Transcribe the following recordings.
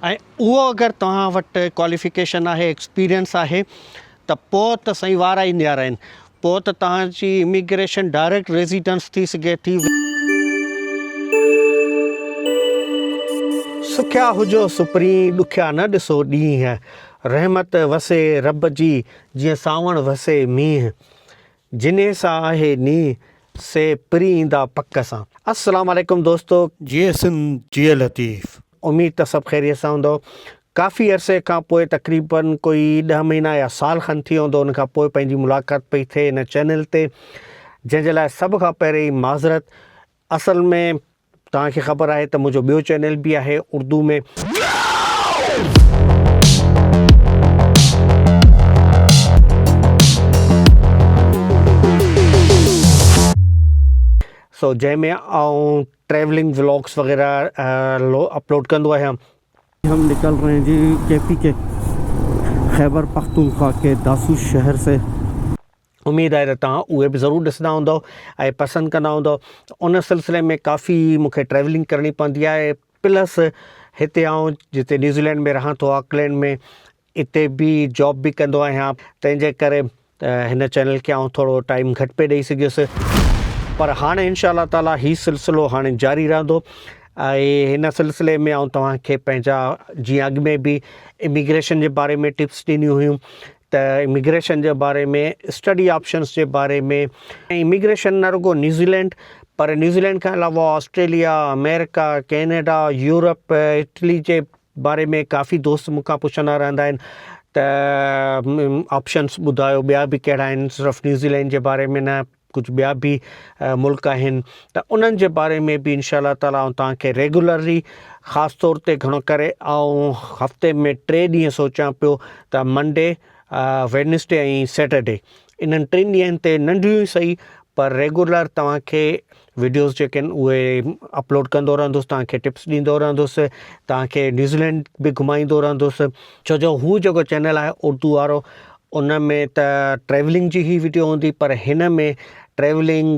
۽ اهو اگر توهان وٽ ڪواليفڪيشن آهي ايڪسپيرينس آهي ته پوء ته سائين وارا ئي نيارا آهن پوء ته توهان جي اميگريشن ڊائريڪٽ ريزيڊنس ٿي سگهي ٿي. سکيا هجو سپرين ڏکيا نه ڏسو ڏينهن، رحمت وسي رب جي جيئن سانوڻ وسي مينهن، جنهين سان آهي نينهن سي پرين ايندا پڪ سان. السلام عليڪم دوستو. جيئي سنڌ جيئي لطيف. اميد ته سڀ خيريت سان هوندؤ. ڪافي عرصي کان پوء تقريبن ڪوئي ڏهه مهينا يا سال کن ٿي ويو هوندو ان کان پوء پنهنجي ملاقات پئي ٿئي هن چينل تي جنهن جي لاء سڀ کان پهرين معذرت اصل ۾ توهان کي خبر آهي ته منهنجو ٻيو چينل به آهي اردو ۾. سو جنهن ۾ آئون ٽريولنگ ولاگس وغيره اپلوڊ ڪندو آهيان. هم نڪل رهي هين جي ڪي پي ڪي خيبر پختونخوا ڪي داسو شهر سي. اميد آهي ته توهان اهي به ضرور ڏسندا هوندؤ ۽ پسند ڪندا هوندؤ. ان سلسلي ۾ ڪافي مون کي ٽريولنگ ڪرڻي پوندي آهي پلس هتي آئون جتي نيوزيلينڊ ۾ رهان ٿو آڪلينڊ ۾ اتي به جاب به ڪندو آهيان تنهن جي ڪري هن چينل کي آئون ٿورو ٽائيم گهٽ پئي ڏئي سگهيس پر هاڻي انشاء الله تعالي هي سلسلو هاڻي جاري رهندو ۽ هن سلسلي ۾ آئون توهان کي پنهنجا جيئن اڳ ۾ به اميگريشن جي باري ۾ ٽپس ڏنيون هيون ته اميگريشن جي باري ۾ اسٽڊي آپشنس جي باري ۾ ۽ اميگريشن نه رڳو نيوزيلينڊ پر نيوزيلينڊ کان علاوه Australia America Canada Europe Italy جي باري ۾ ڪافي دوست مون کان پڇندا رهندا آهن ته آپشنس ٻڌايو ٻيا به ڪهڙا آهن صرف نيوزيلينڊ جي باري ۾ نه ڪجهه ٻيا به ملڪ آهن ته انهن جي باري ۾ به انشاء الله تعالٰي آئون توهان کي ريگولرلي خاص طور تي گهڻو ڪري آئون هفتي ۾ ٽي ڏينهن سوچيان پيو ته منڊي وينسڊي ۽ سيٽرڊي انهن ٽن ڏينهن تي ننڍيون ئي سهي پر ريگولر توهان کي وڊيوز جيڪي آهن اهي اپلوڊ ڪندو رهندس توهان کي ٽپس ڏيندو رهندس توهان کي نيوزيلينڊ به گهمائيندو رهندس ڇو جو هو جيڪو چينل آهي اردو وارو ان ۾ ته ٽريولنگ جي هي وڊيو هوندي پر هن ۾ ٽريولنگ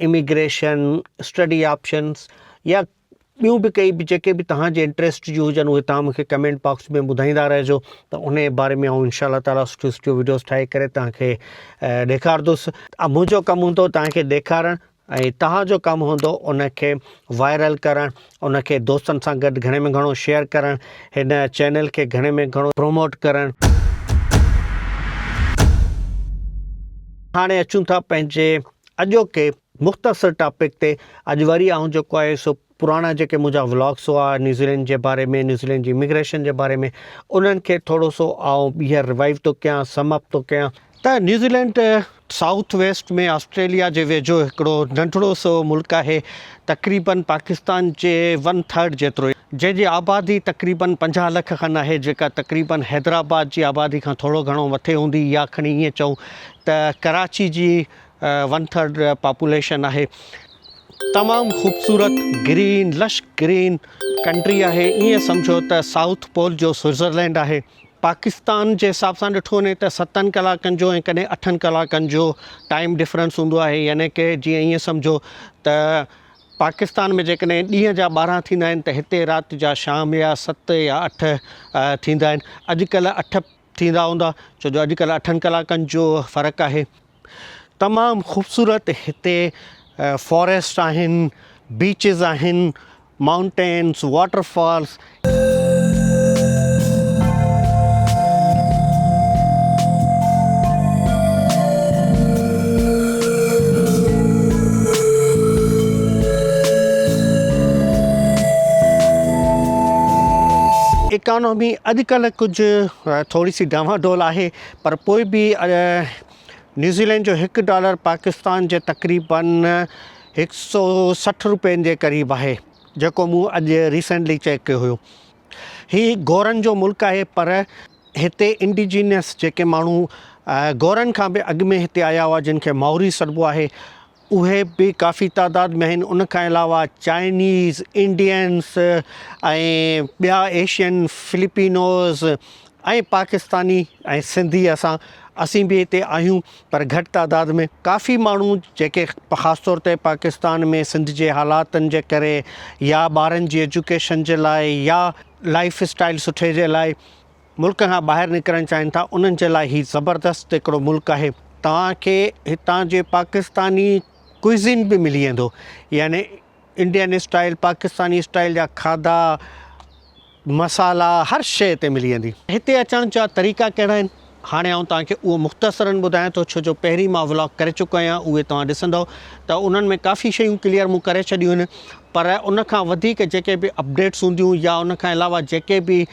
اميگريشن اسٽڊي آپشنس يا ٻيون به ڪئي به جيڪي به توهان جي انٽريسٽ جون هجن اهي توهان مونکي ڪمينٽ باڪس ۾ ٻڌائيندا رهجو ته ان باري ۾ آئون انشاء الله تعالٰي سٺيون سٺيون وڊيوز ٺاهي ڪري توهان کي ڏيکاردس منهنجو ڪم هوندو توهان کي ڏيکارڻ ۽ توهان جو ڪم هوندو ان کي وائرل ڪرڻ ان کي دوستن سان گڏ گهڻي ۾ گهڻو شيئر ڪرڻ هن چينل کي گهڻي ۾ گهڻو پروموٽ ڪرڻ. هاڻي اچون ٿا پنهنجي اڄوڪي مختصر ٽاپڪ تي اڄ وري آئون جيڪو آهي سو پراڻا جيڪي منهنجا ولاگس هئا نيوزيلينڊ جي باري ۾ نيوزيلينڊ جي اميگريشن جي باري ۾ انهن کي ٿورو سو آئون ٻيهر ريوائيو ٿو ڪيان سم اپ ٿو ڪيان. ته نيوزيلينڊ سائوٿ ويسٽ ۾ آسٽريليا جي ويجهو هڪڙو ننڍڙو سو ملڪ آهي تقريبن پاڪستان جي ون ٿرڊ جيترو جنهن جي آبادي تقريبن 50 لک کن آهي جيڪا تقريبن حيدرآباد جي آبادي کان ٿورو گهڻو مٿي هوندي يا کڻي ائين چئون ته ڪراچي جي ون ٿرڊ پاپوليشن آهي. تمام خوبصورت گرين لش گرين ڪنٽري آهي ائين سمجهو ته سائوٿ پول جو سوئٽزرلينڊ آهي. پاڪستان جي حساب سان ڏٺو وڃي ته ستن ڪلاڪن جو ۽ ڪڏهن اٺن ڪلاڪن جو ٽائيم ڊفرنس هوندو آهي يعني ڪي جيئن ائين سمجهو ته پاڪستان ۾ جيڪڏهن ڏينهن جا 12 ٿيندا آهن ته هتي رات جا شام يا ست يا اٺ ٿيندا آهن اڄڪلهه اٺ ٿيندا هوندا ڇو جو اڄڪلهه اٺن ڪلاڪن جو فرق آهي. تمام خوبصورت هتي فاريسٽ آهن، بيچز آهن، مائونٽينس، واٽر فالس. اڪانومي اڄڪلهه ڪجهه ٿوري سي ڊانواڊول آهي پر پوء به نيوزيلينڊ جو هڪ ڊالر پاڪستان جي تقريبن هڪ سو 60 روپين جي قريب آهي جيڪو مون اڄ ريسينٽلي چيڪ ڪيو هيو. هي گورن جو ملڪ آهي پر هتي انڊيجينس جيڪي ماڻهو گورن کان به اڳ ۾ هتي آيا هئا جن کي مائوري سڏبو آهي اهي به ڪافي تعداد ۾ آهن ان کان علاوه چائنيز، انڊينس ۽ ٻيا ايشين فلپينوز ۽ پاڪستاني ۽ سنڌي اسان اسين به هتي آهيون پر گهٽ تعداد ۾ ڪافي ماڻهو جيڪي خاص طور تي پاڪستان ۾ سنڌ جي حالاتن جي ڪري يا ٻارن جي ايجوڪيشن جي لاء يا لائف اسٽائل سٺي جي لاء ملڪ کان ٻاهر نڪرڻ چاهين ٿا انهن جي لاء هي زبردست هڪڙو ملڪ آهي. توهان کي هتان جي پاڪستاني ڪوئزين به ملي ويندو يعني انڊين اسٽائل پاڪستاني اسٽائل جا کاڌا مصالحا هر شيء هتي ملي ويندي. هتي اچڻ جا طريقا ڪهڙا آهن هاڻي آئون توهان کي اهو مختصرن ٻڌايان ٿو ڇو جو پهرين مان ولاگ ڪري چڪو آهيان اهي توهان ڏسندؤ ته انهن ۾ ڪافي شيون ڪليئر مون ڪري ڇڏيون آهن پر ان کان وڌيڪ جيڪي به اپڊيٽس هونديون يا ان کان علاوه جيڪي به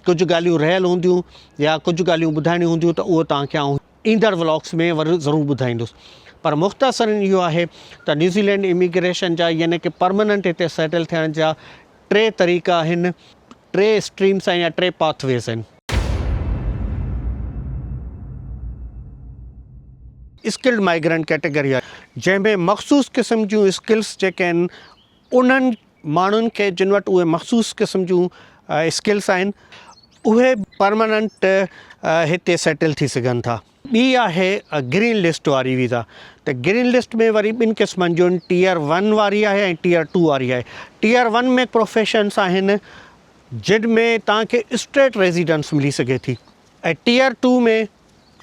ڪجهه ڳالهيون رهيل هونديون يا ڪجهه ڳالهيون ٻڌائڻيون هونديون ته اهو توهان کي آئون ايندڙ ولاگس ۾ وري ضرور ٻڌائيندس پر مختصرن اهو آهي ته نيوزيلينڊ اميگريشن جا يعني ڪي پرماننٽ هتي سيٽل ٿيڻ جا ٽي طريقا آهن ٽي اسٽريمس آهن يا ٽي پاٿ ويز آهن. اسڪلڊ مائگرنٽ ڪيٽيگري آهي جنهن ۾ مخصوص قسم جون اسڪلس جيڪي آهن انهن ماڻهن کي جن وٽ اهي مخصوص قسم جون اسڪلس آهن اهي پرماننٽ هتي سيٽل ٿي سگهن ٿا. ٻي آهي گرين لسٽ واري ويزا ته گرين لسٽ ۾ وري ٻن قسمن جون ٽيئر ون واري آهي ۽ ٽيئر ٽو واري آهي. ٽيئر ون ۾ پروفيشنس آهن جن ۾ توهان کي اسٽريٽ ريزيڊنس ملي سگهي ٿي ۽ ٽيئر ٽو ۾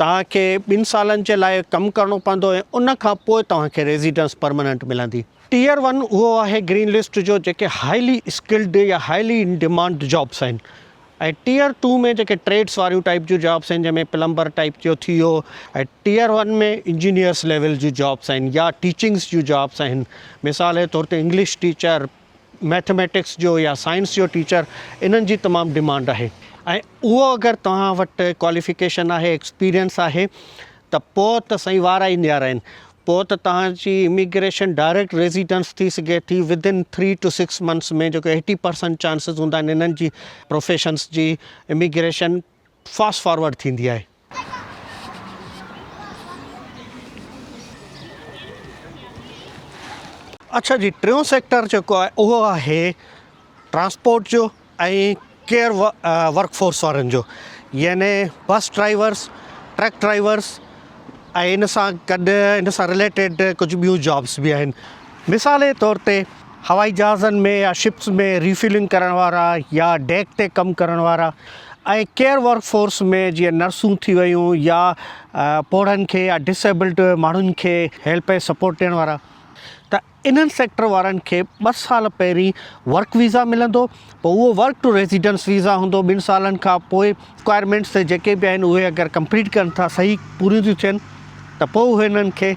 توهان کي ٻن سالن جي لاء ڪم ڪرڻو پوندو ۽ ان کان پوء توهان کي ريزيڊنس پرماننٽ ملندي. ٽيئر ون اهو آهي گرين لسٽ جو جيڪي هائلي اسڪلڊ يا هائلي ان ڊمانڊ جابس آهن ۽ ٽيئر ٽو ۾ جيڪي ٽريڊس واريون ٽائيپ جون جابس آهن جنهن ۾ پلمبر ٽائيپ جو ٿي ويو ۽ ٽيئر ون ۾ انجنيئرس ليول جون جابس آهن يا ٽيچنگس جون جابس آهن مثال جي طور تي انگلش ٽيچر ميٿميٽڪس جو يا سائنس جو ٽيچر انهن جي تمام ڊمانڊ آهي ۽ اهو اگر توهان وٽ ڪواليفڪيشن آهي ايڪسپيرينس آهي ته پوء ته سائين وارا ئي نيارا آهن پوء ته توهان جي اميگريشن ڊائريڪٽ ريزيڊنس ٿي سگهي ٿي within three to six months ۾ جيڪو ايٽي پرسنٽ چانسز هوندا آهن انهن جي پروفيشنس جي اميگريشن فاسٽ فارورڊ ٿيندي آهي. اڇا جي ٽيون سيڪٽر جيڪو آهي اهو آهي ٽرانسپورٽ جو ۽ ڪيئر ورڪ فورس وارن جو يعني بس ڊرائيورس ٽرڪ ڊرائيورس ۽ ان سان گڏ ان سان رليٽيڊ ڪجهه ٻيون جابس به آهن مثال جي طور تي هوائي جهازن ۾ يا شپس ۾ ريفيولنگ ڪرڻ وارا يا ڊيڪ تي ڪم ڪرڻ وارا ۽ ڪيئر ورڪ فورس ۾ جيئن نرسون ٿي ويون يا پوڙهن کي يا ڊسيبلڊ ماڻهن کي هيلپ ۽ سپورٽ ڏيڻ وارا ته انهن سيڪٽر وارن کي ٻه سال پهرين ورڪ ويزا ملندو پوء اهو ورڪ ٽو ريزيڊنس ويزا هوندو ٻن سالن کان پوء رڪوائرمينٽس جيڪي به آهن اهي اگر ڪمپليٽ ڪن ٿا صحيح پوريون ٿيون ٿين ته پوء هنن کي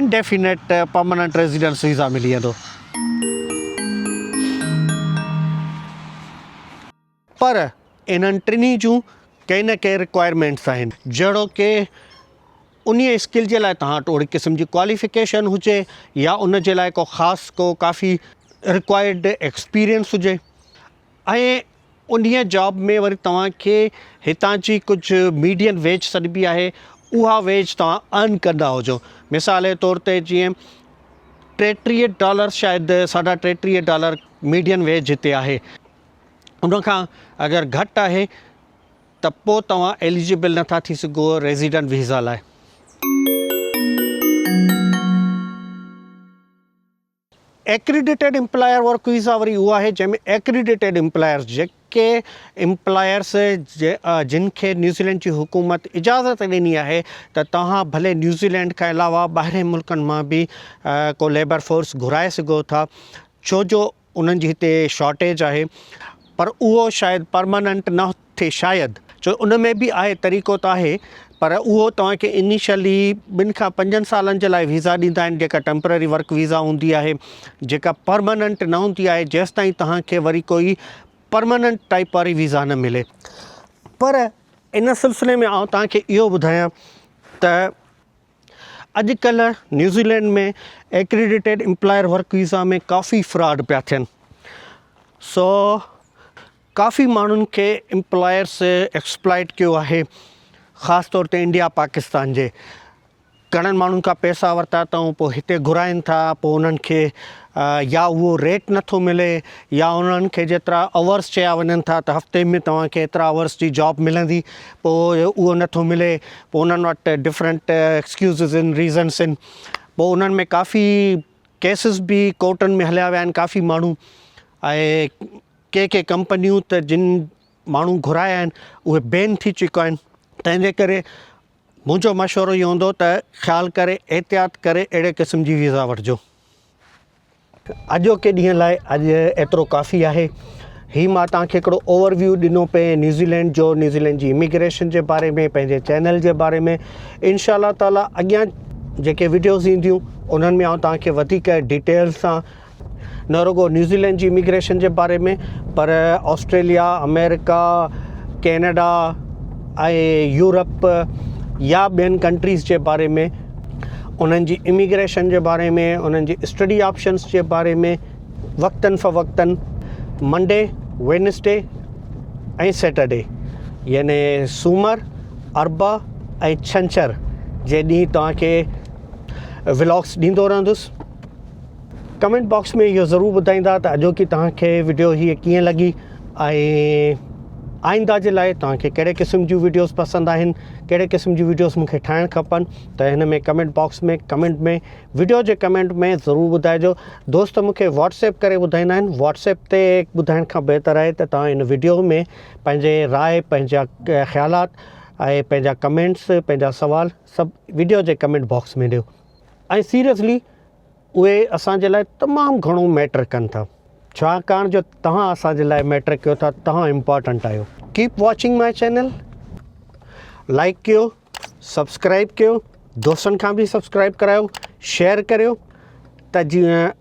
انڊيفينيٽ پرماننٽ ريزيڊنس ويزا ملي ويندو. پر انهن ٽنهي جون ڪي نه ڪي رڪوائرمينٽس آهن جهڙوڪ انهي اسڪل جي لاء توهان وٽ اوهڙي قسم جي ڪواليفڪيشن هجي يا ان جي لاء ڪو خاص ڪو ڪافي رڪوائرڊ ايڪسپيرينس هجي ۽ انهيء جاب ۾ وري توهان کي هتان جي ڪجهه ميڊين ويج سڏبي آهي اها ويج توهان ارن ڪندا هجو مثال جي طور تي جيئن 33 ڊالر شايد ساڍا 33 ڊالر ميڊين ويج هتي آهي ان کان اگر گهٽ آهي ته پوء توهان ايليجبل نٿا ٿي سگهو ريزيڊنٽ ويزا لاء. ايڪريڊيٽيڊ ايمپلائر ورڪ ويزا وري اهو آهي جنهن ۾ ايڪريڊيٽيڊ ايمپلائرز جيڪي ايمپلائرز جن کي نيوزيلينڊ جي حڪومت اجازت ڏني آهي ته توهان ڀلي نيوزيلينڊ کان علاوه ٻاهرين ملڪن مان به ڪو ليبر فورس گهرائي سگهو ٿا ڇو جو انهن جي هتي شارٽيج آهي پر اهو شايد پرماننٽ نه ٿئي شايد ڇو ان ۾ به آهي طريقو ته آهي پر اهو توهان کي انيشلي ٻن کان پنجن سالن جي لاء ويزا ڏيندا آهن جيڪا ٽيمپرري ورڪ ويزا هوندي آهي جيڪا پرماننٽ نه هوندي آهي جيستائين توهان کي وري ڪوئي پرماننٽ ٽائپ واري ويزا نه ملي پر ان سلسلي ۾ آئون توهان کي اهو ٻڌايان ته اڄڪلهه New Zealand ۾ accredited employer work visa ۾ ڪافي فراڊ پيا ٿين سو ڪافي ماڻهن کي امپلائرس ايڪسپلائٽ ڪيو آهي خاص طور تي انڊيا پاڪستان جي گهڻن ماڻهن کان پئسا ورتا اٿئون پوء هتي گهرائن ٿا پوء انهن کي يا اهو ريٽ نٿو ملي يا انهن کي جيترا اورس چيا وڃن ٿا ته هفتي ۾ توهان کي ايترا اورس جي جاب ملندي پوء اهو نٿو ملي پوء انهن وٽ ڊفرنٽ ايڪسڪيوزز آهن ريزنس آهن پوء انهن ۾ ڪافي ڪيسز به ڪورٽن ۾ هليا ويا آهن ڪافي ماڻهو ۽ ڪي ڪي ڪمپنيون ته جن ماڻهو گهرايا آهن اهي بين ٿي چڪا آهن تنهن جي ڪري منهنجو مشورو اهو هوندو ته خيال ڪري احتياط ڪري اهڙي قسم جي ويزا وٺجو. اڄوڪي ڏينهن لاء اڄ ايترو ڪافي آهي. هي مان توهان کي هڪڙو اوور ويو ڏنو پئي نيوزيلينڊ جو نيوزيلينڊ جي اميگريشن جي باري ۾ پنهنجي چينل جي باري ۾ انشاء الله تعالي اڳيان جيڪي وڊيوز اينديون انهن ۾ آئون توهان کي وڌيڪ ڊيٽيل سان نه رڳو نيوزيلينڊ جي اميگريشن جي باري ۾ پر آسٽريليا آمريڪا ڪينيڊا ۽ يورپ يا ٻين ڪنٽريز جي باري ۾ انهن جي اميگريشن جي باري ۾ انهن جي اسٽڊي آپشنس جي باري ۾ وقتن فوقتن منڊي وينسڊي ۽ سيٽرڊي يعني سومر اربع ۽ ڇنڇر جي ڏينهن توهان کي ولاگس ڏيندو رهندس ڪمينٽ باڪس ۾ اهو ضرور ٻڌائيندا ته اڄوڪي توهان کي وڊيو هيء ڪيئن لڳي ۽ آئنده جي لاء توهان کي ڪهڙي قسم جون وڊيوز پسند آهن ڪهڙي قسم جون وڊيوز مون کي ٺاهڻ کپن ته هن ۾ ڪمينٽ باڪس ۾ ڪمينٽ ۾ وڊيو جي ڪمينٽ ۾ ضرور ٻڌائجو دوست مون کي واٽس ايپ ڪري ٻڌائيندا آهن واٽس ايپ تي ٻڌائڻ کان بهتر آهي ته توهان هن وڊيو ۾ پنهنجي راء پنهنجا خيالات ۽ پنهنجا ڪمينٽس پنهنجا سوال سڀ وڊيو جي ڪمينٽ باڪس ۾ ڏيو ۽ سيريسلي اهي اسان جي لاء تمام گهڻو ميٽر ڪن ٿا ڇاڪاڻ جو توهان اسان جي لاء ميٽر ڪيو ٿا توهان امپارٽنٽ آهيو keep watching my channel like ڪيو سبسڪرائب ڪيو دوستن کان به سبسڪرائب ڪرايو شيئر ڪريو ته جيئن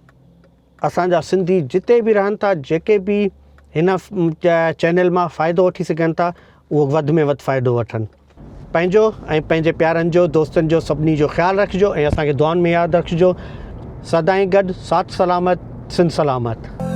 اسان جا سنڌي جتي به رهن ٿا جيڪي به هن چينل مان فائدو وٺي سگهن ٿا اهو وڌ ۾ وڌ فائدو وٺن. پنهنجو ۽ پنهنجي پيارن جو دوستن جو سڀني جو خيال رکجو ۽ اسان کي دعائن ۾ ياد رکجو. سدائين گڏ ساٿ سلامت سنڌ سلامت.